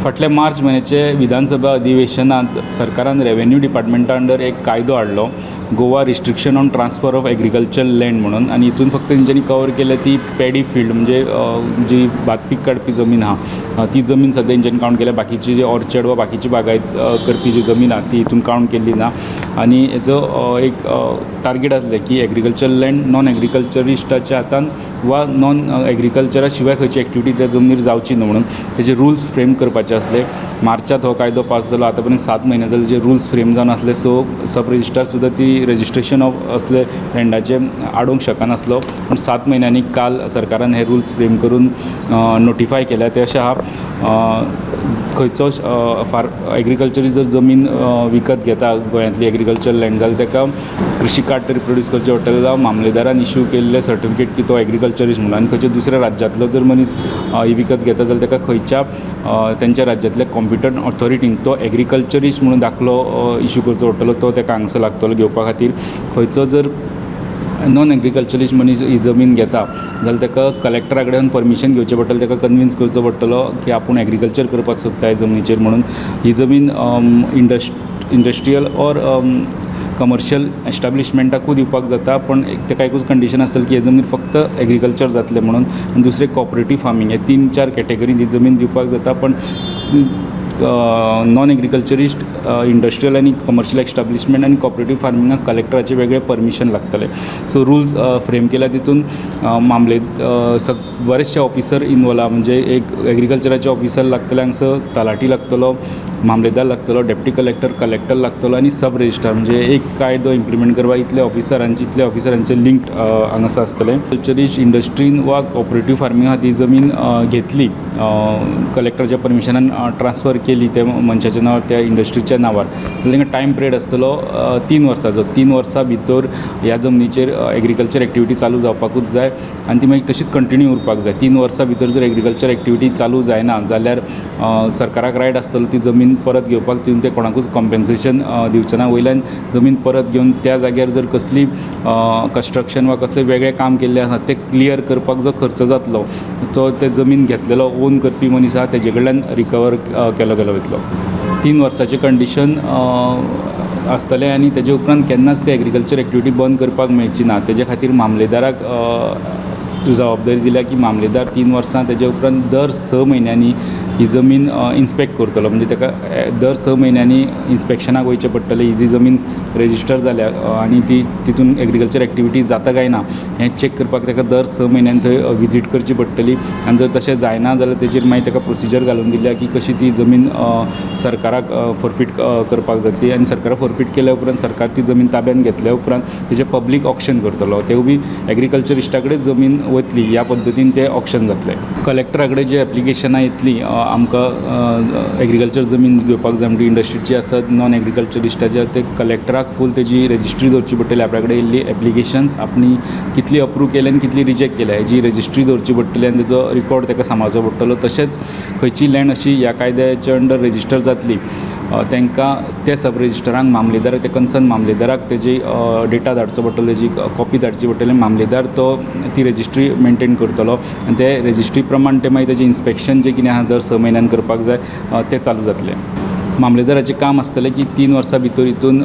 फाटल्या मार्च म्हयन्याचे विधानसभा अधिवेशनांत सरकारान रेवेन्यू डिपार्टमेंटा अंडर एक कायदो हाडलो, Goa Restriction on Transfer of Agriculture Land म्हणून. आनी हितून फक्त तेंच्यांनी कवर केल्या ती पॅडी फिल्ड, म्हणजे जी भात पीक काडपी जमीन आहा ती जमीन सद्या तेंच्यांनी कावंट केल्या. बाकीची जी ऑर्चर्ड वा बाकीची बागायत करपी जी जमीन आहा ती हितून कावंट केल्ली ना. आनी हेजो एक टार्गेट आसलें की एग्रीकल्चर लँड नॉन एग्रीकल्चरिस्टाच्या हातान वा नॉन एग्रीकल्चरा शिवाय खंयची एक्टिविटी त्या जमनीर जावची न्हू म्हणून तेजे रुल्स फ्रेम करपाचे आसले. मार्चात हो कायदो पास जालो. आतां पर्यंत 7 म्हयने जाले, जे रुल्स फ्रेम जावन आसले. सो सब रजिस्ट्रार सुद्दां ती रजिस्ट्रेशन ऑफ असले लँडाचें आडोवंक शकनासलो. पूण 7 म्हयन्यांनी काल सरकारान हे रुल्स फ्रेम करून नोटिफाय केल्या. ते अशें आहा, खंयचो फार एग्रीकल्चर जर जमीन विकत घेता गोंयांतली एग्रीकल्चर लँड जाल्यार ताका कृशी कार्ड तरी प्रोड्यूस करचें पडटलें जावं मामलेदारान इशू केल्लें सर्टिफिकेट की तो एग्रीकल्चरिस्ट म्हणून. आनी खंयच्या दुसऱ्या राज्यांतलो जर मनीस ही विकत घेता जाल्यार ताका खंयच्या तेंच्या राज्यांतल्या कॉम्पिटंट ऑथॉरिटीन तो एग्रीकल्चरिस्ट म्हणून दाखलो इशू करचो पडटलो, तो ताका हांगसर लागतलो घेवपा खातीर. खंयचो जर नॉन एग्रीकल्चरिस्ट मनीस ही जमीन घेता जाल्यार ताका कलेक्टरा कडेन परमिशन घेवचें पडटलें, ताका कन्विन्स करचो पडटलो की आपूण एग्रीकल्चर करपाक सोदता ह्या जमनीचेर म्हणून. ही जमीन इंडस्ट्रियल ऑर कमर्शियल एस्टाब्लिशमेंटाकूय दिवपाक जाता, पूण ताका एकूच कंडिशन आसतलें की हे जमनीर फक्त एग्रीकल्चर जातलें म्हणून. आनी दुसरें कॉपरेटीव फार्मींग. हे तीन चार कॅटेगरीन ही जमीन दिवपाक जाता, पण नॉन एग्रीकल्चरिस्ट, इंडस्ट्रियल आनी कमर्शियल एस्टाब्लिशमेंट आनी कॉपरेटीव फार्मिंगाक कलेक्टराचें वेगळें परमिशन लागतलें. सो रुल्स फ्रेम केल्या तितून मामले सग बरेचशे ऑफिसर इनवॉल्व आहा. म्हणजे एक एग्रीकल्चराचे ऑफिसर लागतले हांगसर, तलाठी लागतलो, मामलेदार लागतलो, डेप्टी कलेक्टर, कलेक्टर लागतलो आनी सब रजिस्ट्रार. म्हणजे एक कायदो इम्प्लिमेंट करपाक इतले ऑफिसरांचे लिंक हांगासर आसतलें. कल्चरिस्ट, इंडस्ट्रीन वा कॉपरेटीव फार्मिंगा खातीर जमीन घेतली, कलेक्टराच्या परमिशनान ट्रान्सफर केली त्या मनशाच्या नांवार, त्या इंडस्ट्रीच्या नांवार, जाल्यार तांकां टायम पिरियड आसतलो 3 वर्साचो. 3 वर्सां भितर ह्या जमनीचेर एग्रीकल्चर एक्टिविटी चालू जावपाकूच जाय आनी ती मागीर तशीच कंटिन्यू उरपाक जाय. 3 वर्सां भितर जर एग्रीकल्चर एक्टिविटी चालू जायना जाल्यार सरकाराक रायट आसतलो ती जमीन परत घेवपाक. तितून ते कोणाकूच कॉम्पेन्सेशन दिवचे ना. वयल्यान जमीन परत घेवन त्या जाग्यार जर कसली कन्स्ट्रक्शन वा कसलें वेगळें काम केल्लें आसा, तें क्लियर करपाक जो खर्च जातलो तो ते जमीन घेतलेलो ओन करपी मनीस आहा तेजे कडल्यान रिकवर केलो गेलो वयतलो. 3 वर्साचें कंडिशन आसतलें आनी तेजे उपरांत केन्नाच ते एग्रीकल्चर एक्टिविटी बंद करपाक मेळची ना. तेजे खातीर मामलेदाराक जबाबदारी दिल्या की मामलेदार 3 वर्सां, तेजे उपरांत दर 6 म्हयन्यांनी ही जमीन इन्स्पेक्ट करतलो. म्हणजे ताका दर 6 म्हयन्यांनी इन्स्पेक्शनाक वयचें पडटलें, ही जी जमीन रेजिस्टर जाल्या आनी ती तितून एग्रीकल्चर एक्टिविटी जाता काय ना हें चॅक करपाक ताका दर 6 म्हयन्यांनी थंय विजीट करची पडटली. आनी जर तशें जायना जाल्यार तेजेर मागीर ताका प्रोसिजर घालून दिल्या की कशी ती जमीन सरकाराक फोरफीट करपाक जाता. आनी सरकाराक फोरफीट केल्या उपरांत, सरकार ती जमीन ताब्यात घेतल्या उपरांत तेजें पब्लीक ऑक्शन करतलो. तेवूय बी एग्रीकल्चरिस्टा कडेन जमीन वतली, ह्या पद्दतीन तें ऑक्शन जातलें. कलेक्टरा कडेन जी एप्लिकेशनां येतलीं, आमकां एग्रीकल्चर जमीन घेवपाक जाय म्हणटी, इंडस्ट्रीची आसत, नॉन एग्रीकल्चरिस्टाची, ते कलेक्टराक फूल तेजी रेजिस्ट्री दवरची पडटली. आपल्या कडेन येयल्ली एप्लिकेशन्स आपणी कितली अप्रूव केल्या आनी कितली रिजेक्ट केल्या हेजी रेजिस्ट्री दवरची पडटली आनी तेजो रिकॉर्ड ताका सांबाळचो पडटलो. तशेंच खंयची लँड अशी ह्या कायद्याच्या अंडर रेजिस्टर जातली, तांकां त्या सब रजिस्ट्रारांक, मामलेदाराक, त्या कन्सर्न मामलेदाराक तेजी डेटा धाडचो पडटलो, तेजी कॉपी धाडची पडटली. मामलेदार तो ती रेजिस्ट्री मेनटेन करतलो आनी ते रेजिस्ट्री प्रमाण ते मागीर तेजें इन्स्पेक्शन जें कितें आहा दर 6 म्हयन्यान करपाक जाय, तें चालू जातलें. मामलेदाराचें काम आसतलें की 3 वर्सां भितर हितून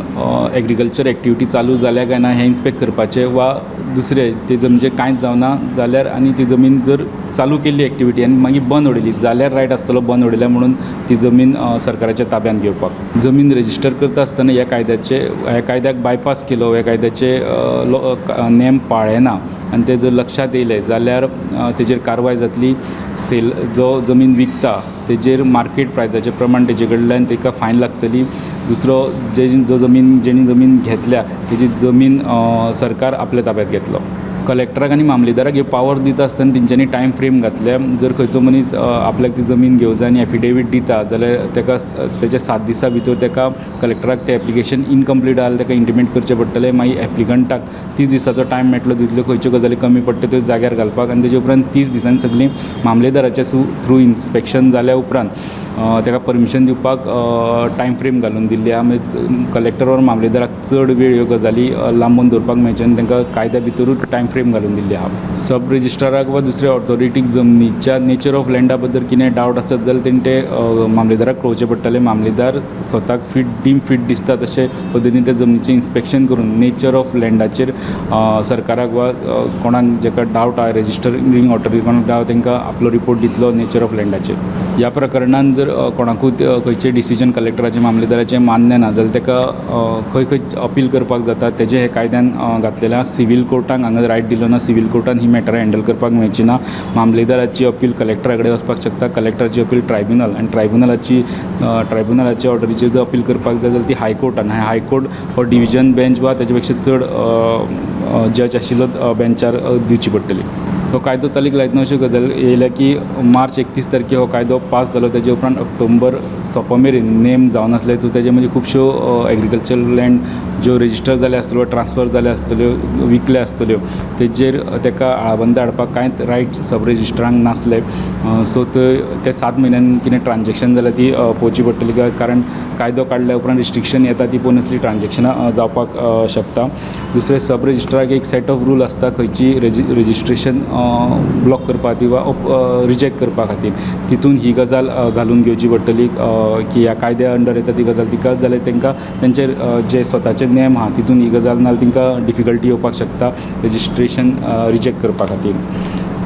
एग्रीकल्चर एक्टिविटी चालू जाल्या काय ना हें इन्स्पेक्ट करपाचें, वा दुसरें ते जमनीचेर कांयच जावना जाल्यार आनी ती जमीन जर चालू केल्ली एक्टिविटी आनी मागीर बंद उडयली जाल्यार रायट आसतलो बंद उडयल्या म्हणून ती जमीन सरकाराच्या ताब्यांत घेवपाक. जमीन रेजिस्टर करता आसतना ह्या कायद्याचे, ह्या कायद्याक बायपास केलो, ह्या कायद्याचे नेम पाळ्ळे ना आनी तें जर लक्षांत येयलें जाल्यार तेजेर कारवाय जातली. सेल जो जमीन विकता तेजेर मार्केट प्रायजाचे प्रमाण तेजे कडल्यान ताका फायन लागतली. दुसरो जे जो जमीन, जेणी जमीन घेतल्या तेजी जमीन सरकार आपल्या ताब्यांत घेतलो. कलेक्टराक आनी मामलेदाराक ह्यो पावर दिता आसतना तेंच्यांनी टायम फ्रेम घातल्या. जर खंयचो मनीस आपल्याक ती जमीन घेवंक जाय आनी एफिडेवीट दिता जाल्यार ताका तेच्या 7 दिसां भितर ताका कलेक्टराक तें एप्लिकेशन इनकम्प्लीट आहा जाल्यार ताका इंटिमेट करचें पडटलें. मागीर एप्लिकंटाक 30 दिसाचो टायम मेळटलो तितल्यो खंयच्यो गजाली कमी पडटा त्यो जाग्यार घालपाक. आनी तेजे उपरांत 30 दिसांनी सगळीं मामलेदाराच्या थ्रू इन्स्पेक्शन जाल्या उपरांत ताका परमिशन दिवपाक टायम फ्रेम घालून दिल्ली आहा. मागीर कलेक्टर ऑर मामलेदाराक चड वेळ ह्यो गजाली लांबोवन दवरपाक मेळचे ना. तांकां कायद्या भितरूच टायम फ्रेम घालून दिल्ली आहा. सब रजिस्ट्राराक वा दुसऱ्या ऑथोरिटीक जमनीच्या नेचर ऑफ लँडा बद्दल कितें डावट आसत जाल्यार तेणी ते मामलेदाराक कळोवचें पडटलें. मामलेदार स्वताक फिट डीम फीट दिसता तशे पद्दतीन त्या जमनीचें इन्स्पेक्शन करून नेचर ऑफ लँडाचेर सरकाराक वा कोणाक जेका डावट आहा, रजिस्टरींग ऑथोरिटी कोणाक डावट, तांकां आपलो रिपोर्ट दितलो नेचर ऑफ लँडाचेर. ह्या प्रकरणान जर कोणाकूच खंयचें डिसिजन कलेक्टराचें, मामलेदाराचें मान्य ना जाल्यार ताका खंय खंय अपील करपाक जाता, तेजें हे कायद्यान घातलेलें आहा. सिवील कोर्टान हांगा रायट दिलो ना. सिवील कोर्टान ही मॅटरां हँडल करपाक मेळची ना. मामलेदाराची अपील कलेक्टरा कडेन वचपाक शकता, कलेक्टराची अपील ट्रायब्युनल आनी ट्रायब्युनलाचे ऑर्डरीचेर जर अपील करपाक जाय जाल्यार ती हायकोर्टान आनी हायकोर्ट हो डिविजन बेंच वा ताजे पेक्षा चड जज आशिल्लो बेंचार दिवची पडटली. हो कायदो चालीक लायतना अश्यो गजाली येयल्या की मार्च 31 तारखेर हो कायदो पास जालो, तेजे उपरांत ऑक्टोबर सोंपो मेरेन नेम जावनासले. सो तेजे मदीं खुबश्यो एग्रीकल्चर लँड ज्यो रजिस्टर जाल्या आसतल्यो, ट्रान्सफर जाल्या आसतल्यो, विकल्या आसतल्यो, तेजेर तेका आळाबंद हाडपाक कांयच रायट सब रजिस्ट्रारांक नासले. सो थंय ते 7 म्हयन्यान कितें ट्रान्जेक्शन जाल्यार ती पळोवची पडटली, कारण कायदो काडल्या उपरांत रिस्ट्रिक्शन येता ती पळोवन असली ट्रान्जेक्शनां जावपाक शकता. दुसरें, सब रजिस्ट्राराक एक सेट ऑफ रूल आसता खंयची रजिस्ट्रेशन ब्लॉक करपा खातीर वा रिजेक्ट करपा खातीर. तितून ही गजाल घालून घेवची पडटली की ह्या कायद्या अंडर येता ती गजाल तिका, जाल्यार तांकां तेंचे जे स्वताचे नेम आहा तितून ही गजाल, नाजाल्यार तांकां डिफिकल्टी येवपाक शकता रजिस्ट्रेशन रिजेक्ट करपा खातीर.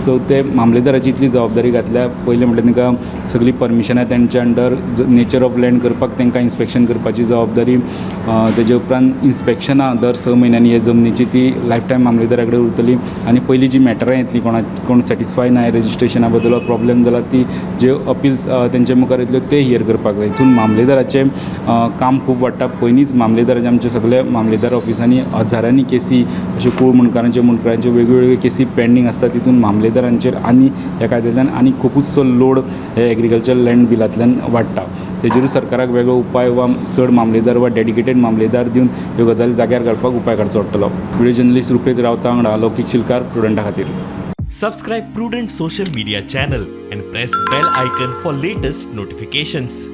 सो ते मामलेदाराची इतली जबाबदारी घातल्या. पयलें म्हटल्यार तांकां सगळीं परमिशनां तेंच्या अंडर, नेचर ऑफ लँड करपाक तांकां इन्स्पेक्शन करपाची जबाबदारी. तेजे उपरांत इन्स्पेक्शनां दर 6 म्हयन्यांनी हे जमनीची ती लायफ टायम मामलेदारा कडेन उरतली. आनी पयलीं जी मॅटरां येतली, कोणाक कोण सॅटिस्फाय ना रजिस्ट्रेशना बद्दल प्रॉब्लम जाला, ती ज्यो अपिल्स तेंचे मुखार येतल्यो ते here करपाक जाय. हितून मामलेदाराचें काम खूब वाडटा. पयलींच मामलेदाराचे, आमचे सगळे मामलेदार ऑफिसांनी हजारांनी केसी अश्यो कूळ मुंडकारांच्यो, मुंडकारांच्यो वेगवेगळ्यो केसी पेंडींग आसता. तितून मामलेदारांचेर आनी ह्या कायद्यांतल्यान आनी खुबूचसो लोड हे एग्रीकल्चर लँड बिलांतल्यान वाडटा. तेजेरूय सरकाराक वेगळो उपाय वा चड मामलेदार वा डेडिकेटेड मामलेदार दिवन ह्यो गजाली जाग्यार घालपाक उपाय काडचो पडटलो. व्हिडियो जर्नलिस्ट रुपेश रावता वांगडा लौकीक शिलकार, प्रुडंटा खातीर. Subscribe Prudent social media channel and press bell icon for latest notifications.